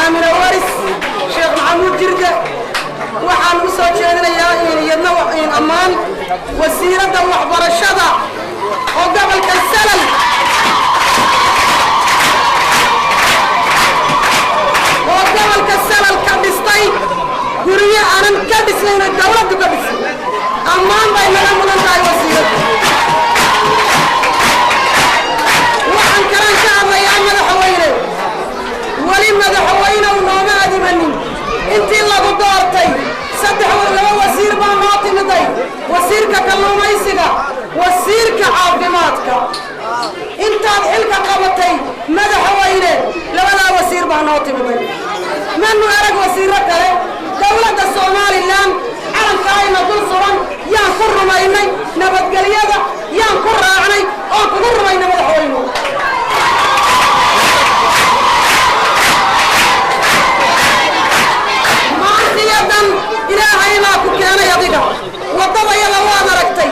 Aamina Waris Sheekh Maxamuud Jirde. Waxaan u soo jeedinayaa iyadna ammaan wasiiradda waxbarashada oo gobolka Salal, oo gobolka Salal ka dhistay guryo aanan ka dhisnayno dawladdu ka dhisay. Ammaan bay naga mudan tahay wasiiraddu. Waxaan kalaan ka hadlayaa madaxweyne, weli madaxweynew nooma adimanin. Intii lagu doortay saddex laba wasiir baa noo timiday, wasiirka kalluumaysiga, wasiirka caafimaadka. Intaad xilka qabatay madaxweyne labadaa wasiir baa noo timiday, manu arag wasiirro kale. Dowladda Somalilan calankaayna dul suran yaan ku rumaynay, nabadgelyada yaan ku raacnay oon kugu rumaynay madaxweyne. Maantiyadan Ilaahay baa ku keenay adiga. Waddadayada waad aragtay,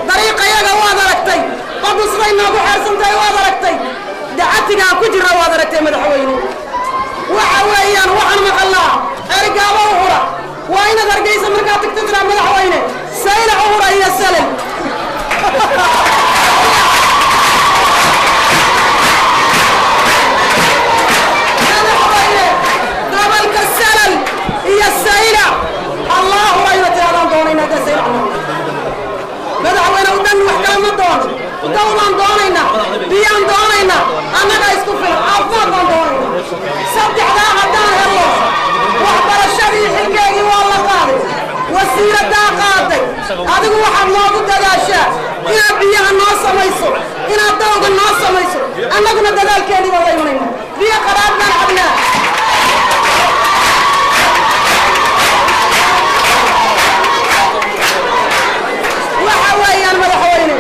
dariiqayaga waad aragtay, baddu siday noogu xeersan tahay waad aragtay, dacatigaan ku jirra waad aragtay madaxweyne. Waxa weeyaan waxaan maqalnaa Cerigaabo u hura, waa inaad Hargeysa markaad tagto tiraa madaxweyne Saylac u hura iyo Salal. Madaxweyne, gobolka Salal iyo Saylac Allah hura inaad tirahdaan doonayna. Haddaa Saylac madaxweyne u dhan wax kale ma doono, daw baan doonaynaa, biyaan doonaynaa, annagaa isku filan, caafimaad baan doonaynaa. Saddexdaa haddaan hello, waxbarashadii xilkeegii waa la qaaday, wasiiraddaa qaaday. Adigu waxaad noogu dadaashaa inaad biyaha noo samayso, inaad dawga noo samayso, annaguna dadaalkeennii baan la imanayna. Biyo qadhaadh baan cabnaa. Waxa weeyaan madaxweyne,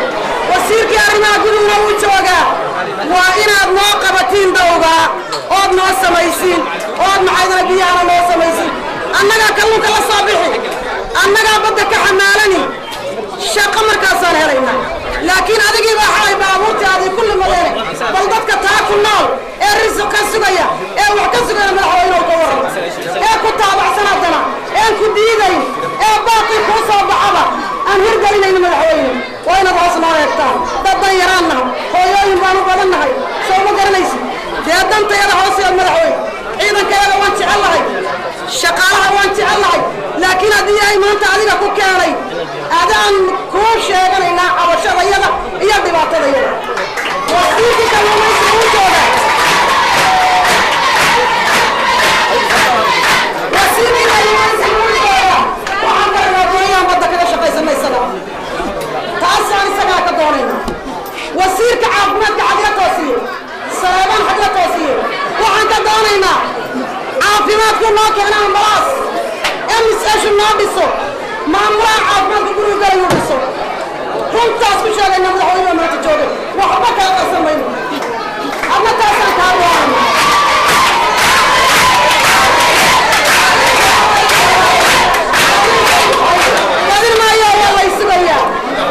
wasiirkii arrimaha gudugna wuu joogaa, waa inaad noo qabatiin dawgaa ood noo samaysiin, ood maxaydana biyahana noo samaysiin. Annagaa kalluunka la soo bixi, annagaa badda ka xamaalani, shaqo markaasaan helaynaa. Laakiin adigii baa xalay baabuurtaadii kulli madeene, bal dadka taa ku nool ee risiq ka sugaya ee wax ka sugaya madaxweynew ka warran, ee ku taabacsan haddana een ku diidayn ee baaqii kuu soo baxaba aan hirgelinayno. Madaxweyne, waa inaad hoos noo eegtaan. Dad dan yaraan nahay, hooyooyin baan u badan nahay, soo ma garanaysid? Dee dantayada hooseed madaxweyne. Ciidankayaga waan jecel lahay, shaqaalaha waan jecel lahay, laakiin haddii Ilaahay maanta adiga ku keenay, adaan kuu sheeganaynaa cabashadayada iyo dhibaatadayada. Wasiirkii kalluumaysiga uu joogaa, wasiirkii kalluumaysiga uu joogaa. Waxaan garanaa doonayaan badda kaga shaqaysana isaga, taasaan isagaa ka doonayna. Wasiirka caafimaadka Xagla Toosiye, Saleebaan Xagla Toosiye, waxaan ka doonaynaa caafimaadku noo keena ambalaas, MSShu noo dhiso, maamulaha caafimaadka guriga galayuu dhiso. Runtaas ku sheegayna madaxweynuha maanta joogay, waxba kala qarsan mayno, adna taasaan kaa doonayna. Badin maayo, waa lay sugayaa,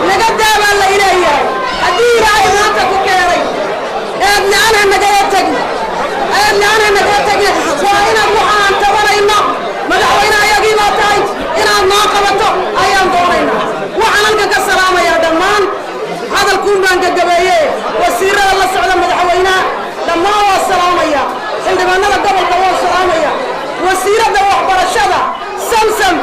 naga daabaa la ileeyahay. Haddii Ilaahay maanta ku keenay, eed la-aan ha nagala tegi, eed la-aan ha nagala tegi. Waa inaad waxaan tabanayno madaxweyne ayagii baa tahay, inaad noo qabato ayaan doonaynaa. Waxaan halkan ka salaamayaa dhammaan, hadalkuun baan gagabeeye, wasiirada la socda madaxweynaha dhammaan waa salaamaya, xildhibaanada gobolka waa salaamaya, wasiiradda waxbarashada Samsam